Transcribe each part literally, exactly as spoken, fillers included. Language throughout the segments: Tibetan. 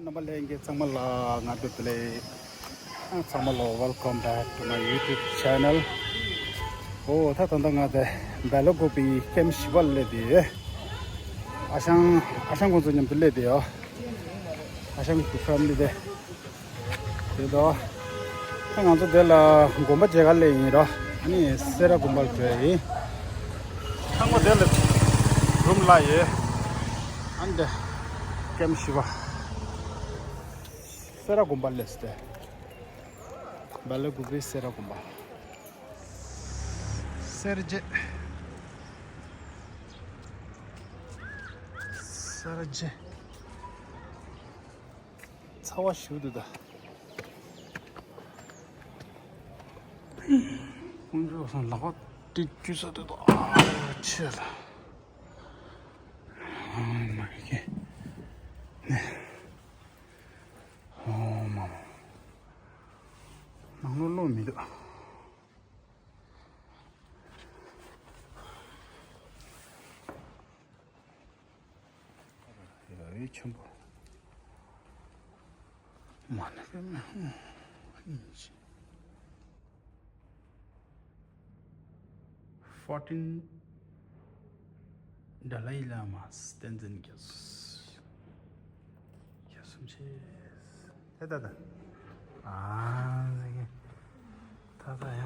རྣམ་པ་ལྷན་རྒྱས་ཚང་མ་ལ་ང་སྟོད་བདེ་ལེགས། ཚང་མ་ལ་welcome back to my YouTube channel. ཨོ་ད་ད་ལྟ་ང་དེ་སྦེ་ལ་ཀུ་པེ་ཀེམ་བཞི་པ་ལ་སླེབས་ཏེ་ཡོད། ཨ་ཞང་ཨ་ཞང་ཁོང་ཚོ་མཉམ་དུ་སླེབས་ཏེ་ཡོད། ཨ་ཞང་གི་ཕེ་མི་ལི་དེ། དེ་དོ། ད་ང་ཚོ་དེ་ལ་དགོན་པ་མཇལ་ག་སླེབས་ཡིན་རོ། ཨ་ནི་སེ་ར་དགོན་པ་ལ་འགྲོ་ཡ་ཡིན། ཚང་མ་དེ་ལ་རུམ་ལ་ཡོད། ཨ་ནི་དེ་ཀེམ་བཞི་པ། སེ་ར་དགོན་པ་སླེབས་ཏེ། སྦེ་ལ་ཀུ་པེ་སེ་ར་དགོན་པ། སེར་བྱེས། སེར་བྱེས། ཚ་བ་ཞེ་པོ་འདུག་ད། དཀོན་མཆོག་གསུམ་ལག་པ་དེ་འཇུ་ས་འདུག་ད། ཨ་ཆེ་ལ། ཨ་མ་གི་ནས། ཨོ་མ་མ། ནང་ལོགས་གློག་མི་འདུག་ཡ་ཡི་ཆེན་པོ། མ་ཎི་པདྨེ། Fourteen Dalai Lama བསྟན་འཛིན་རྒྱ་རྒྱ་གསུམ་ཆེ། ད་ད་ད། ཨ་ཟེ་གེ། ད་ད་ཡ།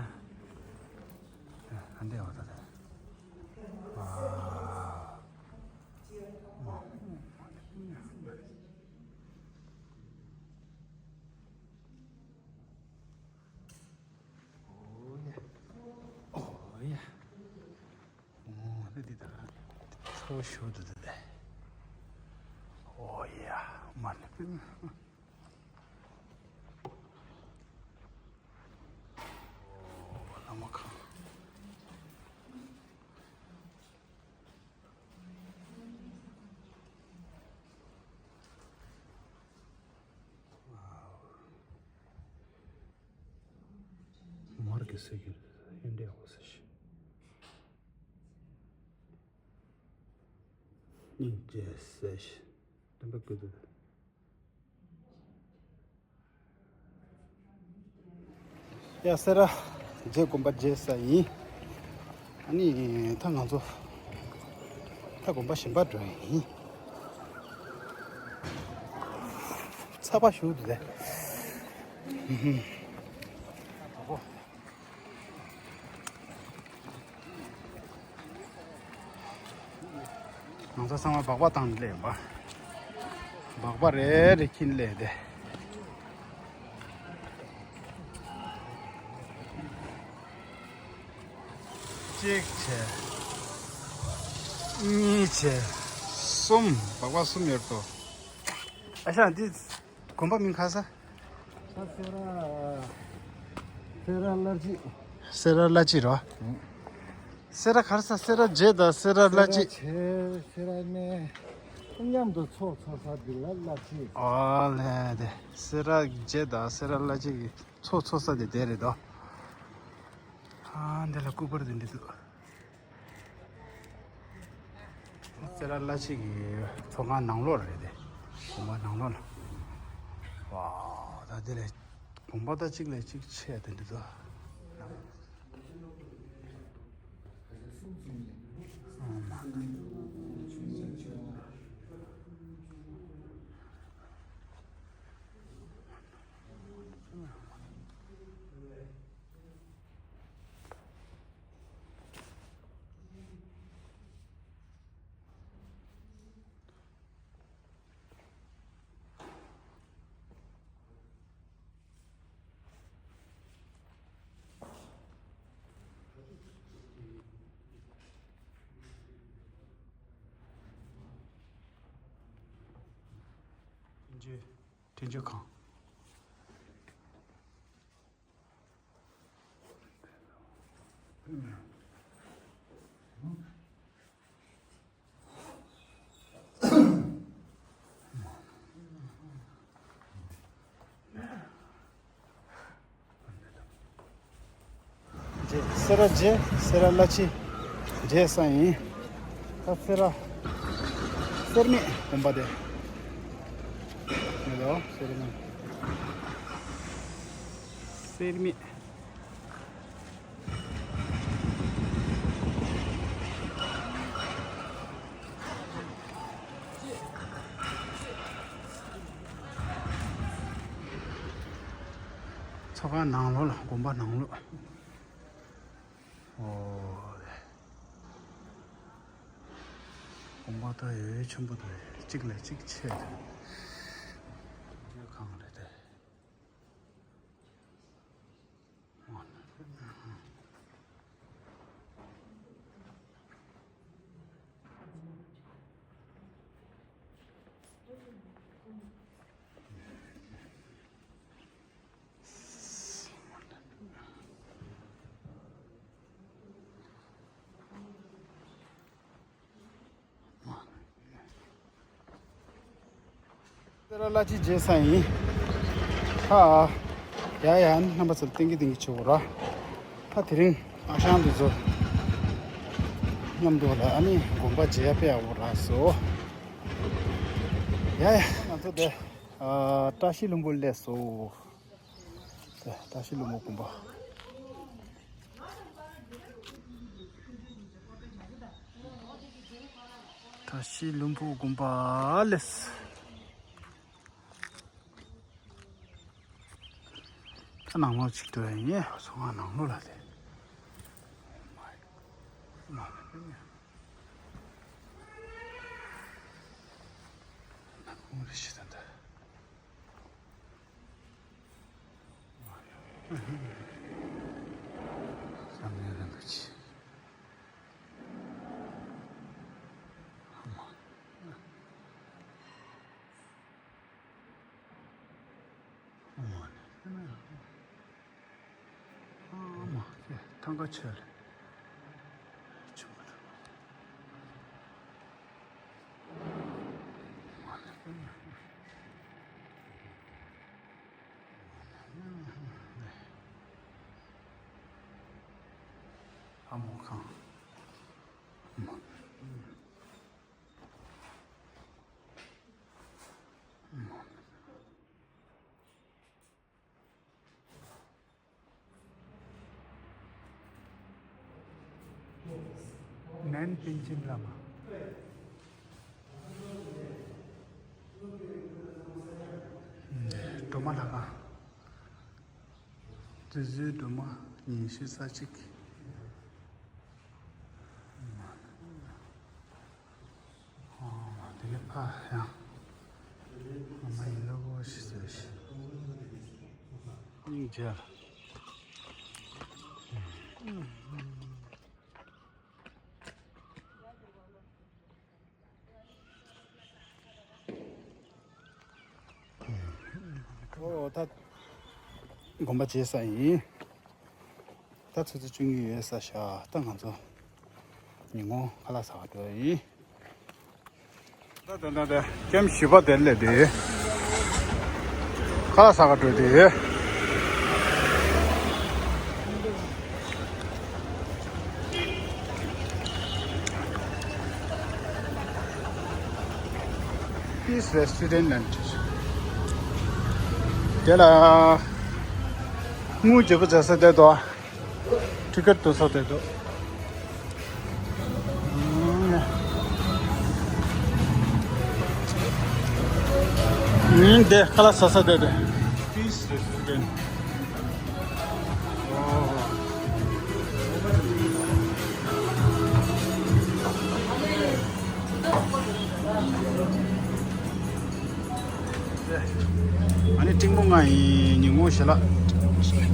ཨ་འདྲེ་བ་ད་ད། ཨ། ཨོ་ཡ། ཨོ་ཡ། ཨོ་ད་འདི་ད། ཚོ་ཤོ་ད་ད་ད། ཨོ་ཡ། མ་ནི་པིན། ཨོ་བླ་མ་ཁང་། མར་གྱི་སེ་གི་ཧེ་འདྲེ་འོ་སེ་ཤི། སྙིང་རྗེ་སེ་ཤི། སྟོན་པ་ཀུ་ཏུ། ཡ་སེ་ར་བྱེས་དགོན་པ་མཇལ་ས་ཡིན། ཨ་ནི་ད་ང་ཚོ་ད་དགོན་པ་གཞན་པ་འགྲོ་ཡིན། ཚ་བ་ཞེ་པོ་འདུག་ལེ། ང་ཚོ་ཚང་མ་སྦག་སྦག་བཏང་སླེབས་ཡོང་པ། སྦག་སྦག་རེ་རེ་འཁྱེར་སླེབས་ཏེ། གཅིག་བྱས། གཉིས་བྱས། གསུམ། སྦག་སྦག་གསུམ་ཡོད་དོ། ཨ་ཤ་འདི། དགོན་པ་མིང་ག་ས། ས་སེ་ར། སེ་ར་བླ་སྤྱི། སེ་ར་བླ་སྤྱི་རོ། སེ་ར་ག་རེ་ཟེར། སེ་ར་བྱེས་དང་སེ་ར་བླ་སྤྱི། སེ་ར་བྱེས་སེ་ར་གནས། མཉམ་དུ་ཚོགས་འཚོགས་ས་འདི་ལ་བླ་སྤྱི། ཨོ་ལེ་དེ། སེ་ར་བྱེས་དང་སེ་ར་བླ་སྤྱི་གི་ཚོགས་འཚོགས་ས་དེ་དེ་རེད་དོ། ཨ་འདི་ལ་སྐུ་པར་དེ་འདི་འདུག་སེ་ར་བླ་སྤྱི་གི་ཚོགས་ཁང་ནང་ལོགས་རེད་དེ། དགོན་པ་ནང་ལོགས་ལ། ཝ། ད་དེ་ལས་དགོན་པ་ད་གཅིག་ལས་གཅིག་ཆེ་དེ་འདྲ་འདུག་འཇུ། དྲིན་ཆུ་ཁང་། སེ་ར་བྱེས། སེ་ར་བླ་སྤྱི་མཇལ་ས་ཡིན། ད་སེ་ར་སེར་སྨད་དགོན་པ་དེ། གསེར་མིག་གསེར་མིག་ཚོ་ཁང་ནང་ལོགས་ལ། དགོན་པ་ནང་ལོགས། ཨོ། དགོན་པ་ད་ཡོད་ཆེན་པོ་འདུག་གཅིག་ལས་གཅིག་ཆེ། ཡོད་གང་རེད་དེ། དེ་ར་བླ་སྤྱི་རྗེས་ས་ཡིན། ཧ། ཡ་ཡ། རྣམ་པ་ཚོར་ཏིང་གི་ཏིང་གི་ཆུ་བོ་ར། ད་དེ་རིང་ཨ་ཞང་དུ་ཚོ་མཉམ་དུ་ལ་ཨ་ནི་དགོན་པ་མཇལ་ཡ་ཕེབས་ཡ་བོ་རག་སོ། ཡ་ཡ། ང་ཚོ་དེ་ཨ་བཀྲ་ཤིས་ལྷུན་པོ་སླེབས་སོ། དེ་བཀྲ་ཤིས་ལྷུན་པོ་དགོན་པ། བཀྲ་ཤིས་ལྷུན་པོ་དགོན་པ་སླེབས། ད་ནང་ལོགས་ཅིག་འགྲོ་ཡ་ཡིན། སོང་ང་ནང་ལོགས་ལ་དེ། ནང་ལོགས་རེ་ཞིག་ད་ལྟ། བསམ་ཡས་རིན་པོ་ཆེ། ཨ་མ་ལེ། ཨ་མ་ལེ། ཐང་ག་ཆོད་ལེ། ཆུ་མ་ཐང་། ཨ་མ་ལེ། ཨ་མོ་ཁང་། ཨ་མ་ལེ། ནན་པིན་ཆེན་བླ་མ། སྒྲོལ་མ་ལྷ་ཁང་། དུས་ཚོད་སྒྲོལ་མ་ཉིན་ཤས་ས་གཅིག་ཨ་མ་དེ་ནས་ཕ་ཡང་། ཨ་མ་ཡིན་ལོ་ཞེས་ཟེར་ཞིང་། སྙིང་རྗེ། ཨོ་ད་དགོན་པ་མཇལ་ས་ཡིན། ད་ཆུ་ཚོད་བཅུ་གཉིས་ཡོལ་ས་ཤག་ད་ང་ཚོ་ཉིན་གུང་ཁ་ལག་ཟ་ག་འགྲོ་ཡ་ཡིན། ད་ད་ད་ད་ཀེམ་བཞི་པ་དེར་སླེབས་ཏེ་ཁ་ལག་ཟ་ག་འགྲོ་དེ། Peace Restaurant and དེ་ལ་དངུལ་བརྗེ་པོ་བྱ་ས་དེ་དོ། ཊི་ཀེ་ཊི་དོ་ས་དེ་དོ། ཨུམ། དེ་ཁ་ལག་ཟ་ས་དེ་དེ། Peace Restaurant། ཨ་ནི་ཀྲིང་མོ་ང་ཡིན། ཉིན་མོ་ཞལ་ལག་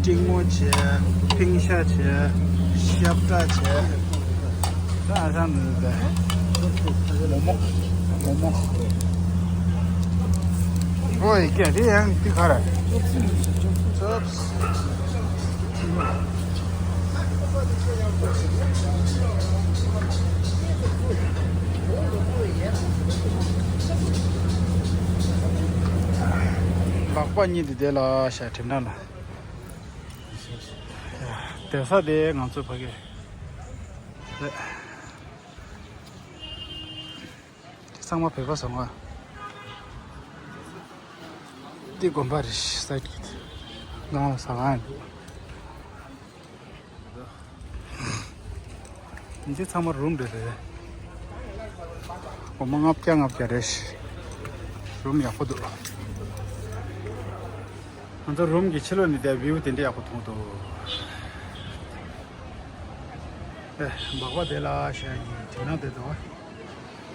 ཀྲིང་མོ་བྱས། ཕིང་ཤ་བྱས། ཤབ་ཏྲ་བྱས། ད་ཨ་ཞང་འདི་འདི། མོག་མོག་མོག་མོག་ཨོ་ཡི་ཀྱེ་དེ་ཡང་དེ་ག་རེ། ལག་པ་གཉིས་དེ་དེ་ལ་བཞག་གྲིབ་ནག་ལ། དེ་ས་དེ་ང་ཚོ་ཕ་གི་རེད། ཚང་མ་བོད་པ་བཟོ་ང་། འདི་དགོན་པ་རེད། སའིཌ་གི་སྒང་ལ་ཟ་ཁང་ཡང་འདུག་འདི་ཚང་མ་རུམ་རེད་རེད། སྒོར་མོ་ལྔ་བརྒྱ་ལྔ་བརྒྱ་རེད། རུམ་ཡག་པོ་འདུག་ང་ཚོ་རུམ་གྱི་ཕྱི་ལོགས་ནས་བལྟས་བིའུ་དེ་འདྲ་ཡག་པོ་མཐོང་འདུག་ཨེ། སྦག་སྦག་དེ་ལ་ཤ་ཡི་དྲིན་ནང་དེ་དང་།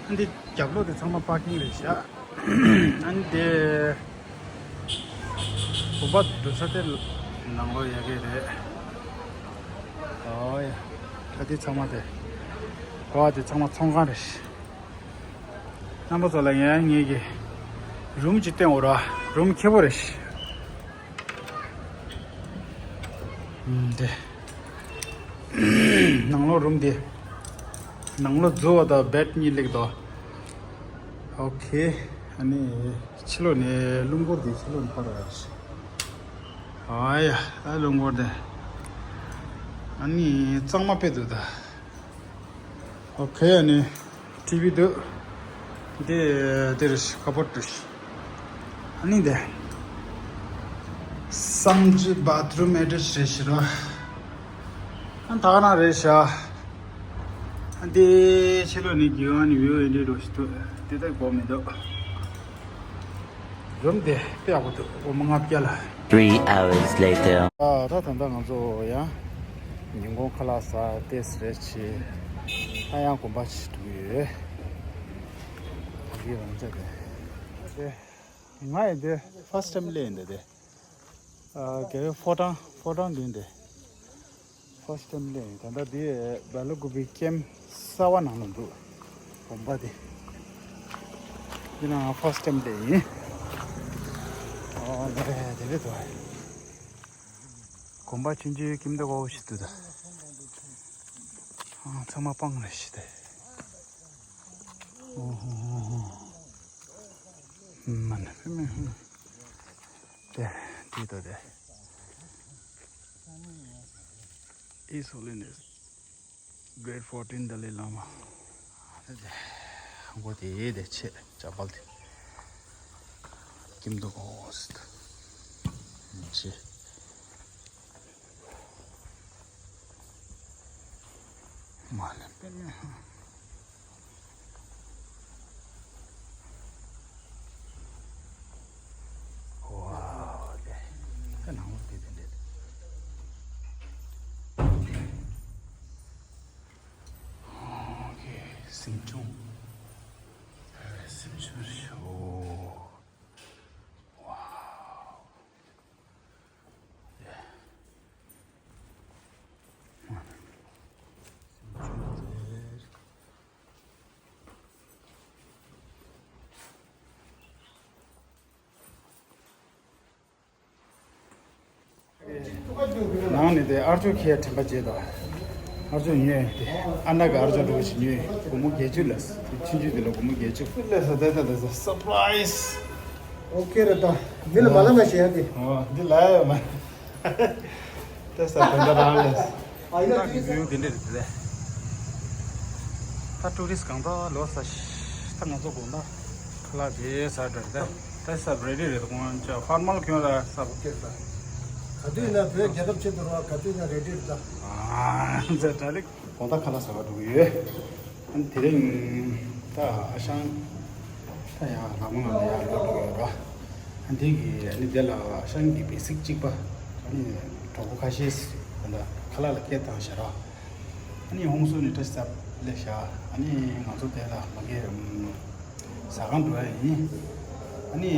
ཨ་འདི་རྒྱབ་ལོགས་དེ་ཚང་མ་པར་ཀིང་རེད་ཤག་ཨ་འདི། བུམ་པ་འགྲོ་ས་དེ་ནང་ལོགས་ཡ་གི་རེད། ཨོ་ཡ། ད་དེ་ཚང་མ་དེ། གོ་བ་དེ་ཚང་མ་ཚོང་ཁང་རེད། རྣམ་པ་ཚོ་ལ་ངས་ངེད་ཀྱི་རུམ་གཅིག་སྟོན་འོ་ར། རུམ་ཁེ་པོ་རེད། ཨུམ། དེ། ནང་ལོགས་རུམ་དེ། ནང་ལོགས་རྫུ་བ་དང་བེད་གཉིས་སླེབས་འདུག་ཨོ་ཁེ། ཨ་ནི་ཕྱི་ལོགས་ནས་རླུང་འཁོར་དེ་ཕྱི་ལོགས་ནས་འཁོར་བ་རེད། ཨ་ཡ། ཨ་རླུང་འཁོར་དེ། ཨ་ནི་གཙང་མ་དཔེ་འདུག་ད། ཨོ་ཁེ། ཨ་ནི་ཊི་ཝི་འདུག་འདི་འདིར་ཁ་པོར་འདུག་ཨ་ནི་འདི་སམ་ཇི་བཱཐ་རུམ་ཨེ་ཊེཆ་རེད་ཤག་ར། ཨ་ད་ག་ན་རེད་ཤག་ཨ་འདི་ཕྱི་ལོགས་ནས་རྒྱུ་ཨ་ནི་བིའུ་ཨེ་འདྲ་འདྲ་ཞིག་འདུག་འདི་ལྟ་གོ་མི་འདུག་རུམ་དེ་དཔེ་ཡག་པོ་འདུག་སྒོར་མོ་ལྔ་བརྒྱ་ལ། Three hours later. ཨ་ད་ད་ལྟ་ང་ཚོ་ཡང་ཉིན་གུང་ཁ་ལག་ཟ་ཏེས་རེད་བྱས། ད་ཡང་དགོན་པ་ཞིག་འགྲོ་གི་ཡོད། ད་གི་རང་ཅག་དེ། དེ་ང་ཡི་དེ་ཕར་སི་ཊེམ་སླེབས་ཡིན་དེ་དེ། ཨ་དགེ་བའི་ཕོ་བྲང་ཕོ་བྲང་འདི་འདི། ཕར་སི་ཊེམ་སླེབས་ཡིན། ད་ལྟ་འདི་སྦེལ་ཀོབ་ཀེམ་གསར་པ་ནང་ལ་འདུག་དགོན་པ་འདི། འདི་ནང་ཕར་སི་ཊེམ་སླེབས་ཡིན། ཨོ་ལེ་དེ་རེད་དོ། དགོན་པ་ཆུང་ཆུང་ཁྱིམ་སྡེ་ཁག་ཞིག་འདུག་ད། ཨ་ཚང་མ་སྤང་རེད་ཤི་ཏེ། ཨོ་ཧོ་ཧོ་ཧོ། མ་ན་ཧི་མི་ཧི། དེ་དེ་དོ་དེ། ཨི་སོ་ལི་ནེ་སི། Grade fourteen Dalai Lama། ཧོ་དེ་དེ་ཆེ་ཅག་པལ་དེ། ཀིམ་དུ་གོ་སི་ཏ། ཆེ། མ་ལེ་པེ་ནེ། ཝའོ། དེ་ནང་ལོགས་དེ་དེ་འདྲས། ཨོ་ཁེ། སེམས་ཆུང་། སེམས་ཆུང་ཤོ། ཝའོ། ནང་ནས་དེ་ཨར་ཅོ་ཁྱེར་དྲན་པ་བརྗེད་དོ། ཨར་ཅོ་ཉོས་དེ། ཨ་ན་གི་ཨར་ཅོ་འགྲོ་བཞིན་ཉོས། སྒོར་མོ་བརྒྱད་ཅུ་ལ། ཆུང་ཆུང་དེ་ལ་སྒོར་མོ་བརྒྱད་ཅུ། ལས་ས་དེ་ད་དེ་ས་སར་པ་རའི་ཛི། ཨོ་ཁེ་རེད་ད། མི་ལ་མ་ལ་མ་བྱེད་ཡ་དེ། ཨོ་འདི་ལ་ཡ་མ། ཏེ་ས་དོན་དག་རང་ལས། ཨ་ཡིན་ན་ད་གི་བིའུ་དེ་འདྲ་རེད་དེ། ད་ཊུ་རི་སི་གང་ད་ལོ་ས་ཤི། ད་ང་ཚོ་དགོང་དག་ཁ་ལག་དེ་ཟ་འདྲ་རེད། ད་ས་རེ་ཌི་རེད། དགོང་ཅ་ཧོར་མལ་ཁྱོད་ལ་ས། ཨོ་ཁེ་ད། ག་དུས་ན་བོད་རྒྱལ་ཁབ་ཆེད་དུ་རོགས་ག་དུས་ན་རེ་ཌི་རེད་ད། ཨ་ཛ་ད་ལིག་དགོང་དག་ཁ་ལག་ཟ་བར་འགྲོ་གི་ཡོད། ཨ་ནི་དེ་རིང་ད་ཨ་ཞང་ད་ཡང་ལག་མོ་ལ་ཡར་ལོག་འགྲོ་གི་ཡོད་ར། ཨ་འདི་གི་ཨ་ནི་དེ་ལ་ཨ་ཞང་གི་བེ་སིག་གཅིག་པ། ཨ་ནི་གྲོགས་པོ་ཁ་ཤས་ད་ལྟ་ཁ་ལག་ལ་སྐད་བཏང་ཤག་ར། ཨ་ནི་ཧོང་སུ་ནས་བཀྲ་ཤིས་ཚབ་སླེབས་ཤག་ཨ་ནི་ང་ཚོ་དེ་ལ་མ་གི་ཟ་ཁང་འགྲོ་ཡ་ཡིན། ཨ་ནི་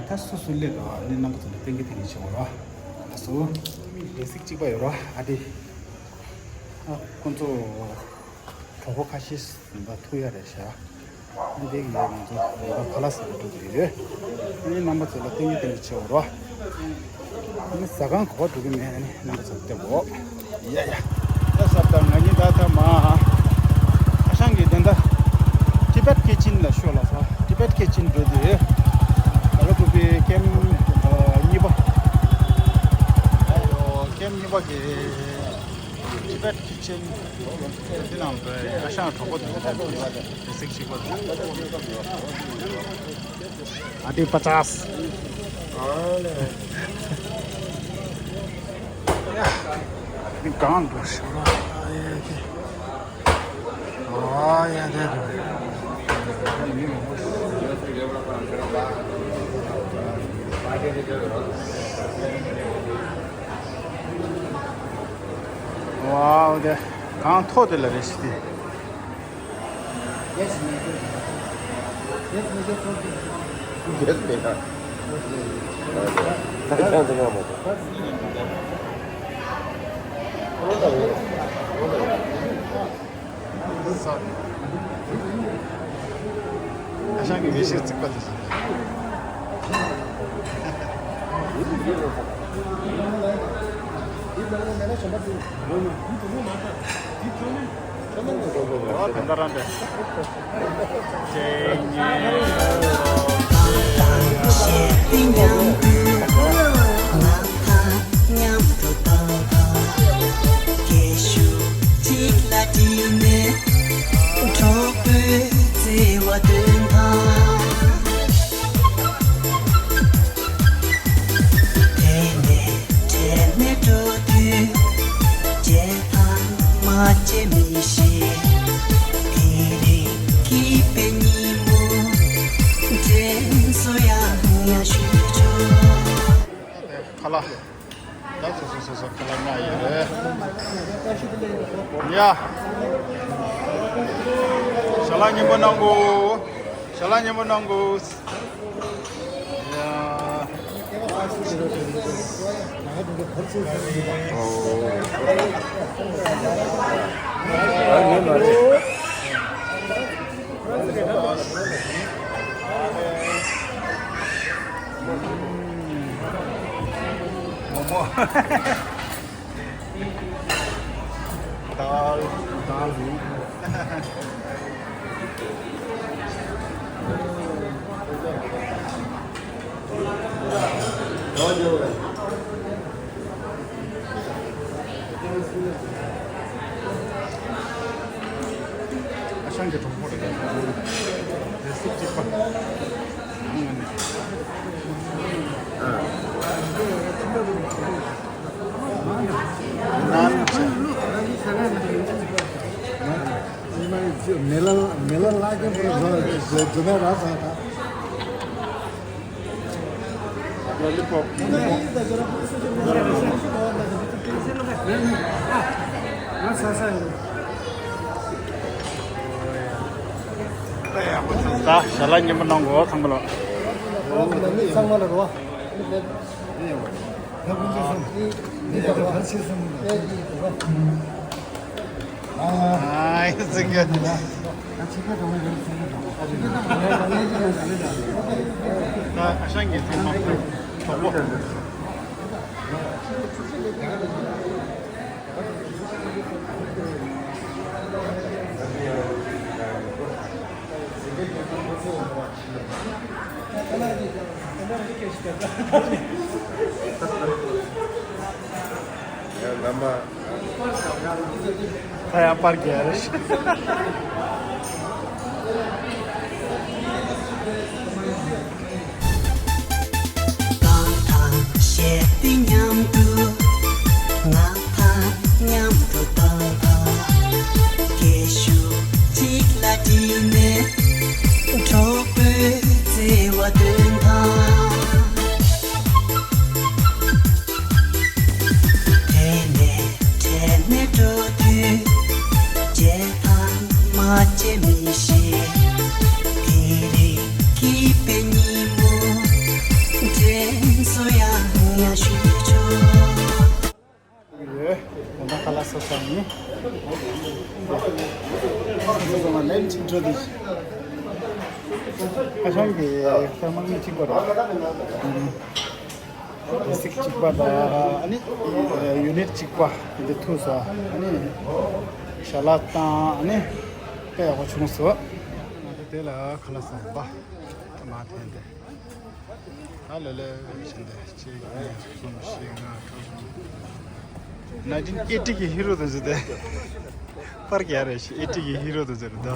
ད་སུ་སུ་སླེབས་འདུག་ཨ་ནི་རྣམ་པ་ཚོ་ལ་སྟོན་གི་སྟོན་གི་བྱེད་དགོས་ར། ཨ་སུ་བེ་སིག་གཅིག་པ་ཡོད་ར། ཨ་དེ་ཨ་ཁོང་ཚོ་གྲོགས་པོ་ཁ་ཤས་ཡིན་པ་ཐུག་ཡ་རེད་ཤག་འདི་གི་ང་ཚོ་ཁ་ལག་ཟ་གི་འགྲོ་གི་ཡོད། ཨ་ནི་རྣམ་པ་ཚོ་ལ་སྟོན་གི་སྟོན་གི་བྱེད་དགོས་ར། ཨ་ནི་ཟ་ཁང་ག་པར་འགྲོ་གི་མེད། ཨ་ནི་རྣམ་པ་ཚོ་ལ་སྟོན་དགོས། ཡ་ཡ། ད་ས་ད་ང་གཉིས་ད་ད་མ། ཨ་ཞང་གི་དེ་འདྲ་ཊི་བེཊ་ཀི་ཆེན་ལ་ཤོག་ལ་ས། ཊི་བེཊ་ཀི་ཆེན་འགྲོ་དུས་ད་ལོ་ཀུ་པི་ཀེམ་གཉིས་པ། ཀེམ་གཉིས་པ་གི་ཊི་བེཊ་ཀི་ཆེན་དེ་ནང་དུ་ཨ་ཞང་གྲོགས་པོ་དེ་འདྲ་བེ་སིག་གཅིག་པ་དེ། ཨ་དེ་པ་ཅཱས། གང་འགྲོ་ཤག་ཨ་ཡ་དེ་རེད། ཝའོ་དེ་གང་ཐོག་དེ་ལ་རེ་ཞིག་དེ། རྒྱས་མེད་རྒྱས་མེད། ད་ཆང་དེ་ང་མ་ཐོག་ཨ་ཞང་གི་མི་ཤེས་རྩིག་པ་དེ་བཞིན། ཨོ་དེ་འདྲ་རང་རེད། ཁ་ལག་ད་སོ་སོ་སོ་སོ་ཁ་ལག་མངགས་ཡོད་རེད། ཡ། ཞལ་ལག་སྙན་པོ་གནང་གོ། ཞལ་ལག་སྙན་པོ་གནང་གོ། ཡ། མོག་མོག་དཱལ། དཱལ་རེད། ཨ་ཞང་གི་གྲོགས་པོ་རེད། རེ་སིབ་གཅིག་པ། མེ་ལ་མེ་ལ་ལ་ཀྱང་བཟོ་བཟོ་མེད་ར་ས་ད། Lollipop. ད་ཞལ་ལག་སྙན་པོ་གནང་གོ་ཚང་མ་ལ། ཚང་མ་ལ་རོ། ཨ་ཙི་གི། ཨ་ཞང་གི་ཚང་མ་གྲོགས་པོ། ཡ་རྣམ་པ། ད་ཡང་པར་རྒྱག་རེད། ཡོད། ད་ལྟ་ཁ་ལག་ཟ་ས་ཡིན། ཁ་སང་གི་ཐེངས་མ་གཉིས་གཅིག་པ་རེད། ཨུམ། རེ་སིབ་གཅིག་པ་དང་ཨ་ནི་ཡུ་ནིཊ་གཅིག་པ་དེ་འདྲ་ཐུག་སོང་། ཨ་ནི་ཞལ་ལག་དང་ཨ་ནི་དཔེ་ཡག་པོ་བྱུང་སོང་། ང་ཚོ་དེ་ལ་ཁ་ལག་ཟ་ཡིན་པ། མ་འཐེན་ཏེ། ཨ་ལེ་ལེ་བྱས་ཏེ་གཅིག་གཉིས་གསུམ་བཞི་ལྔ་དྲུག་ན་ཅིན་ཨེ་ཊི་གི་ཧི་རོ་དེ་ཚོ་དེ། པར་རྒྱག་རེད་ཤི་ཨེ་ཊི་གི་ཧི་རོ་དེ་ཚོ་རེད་ད།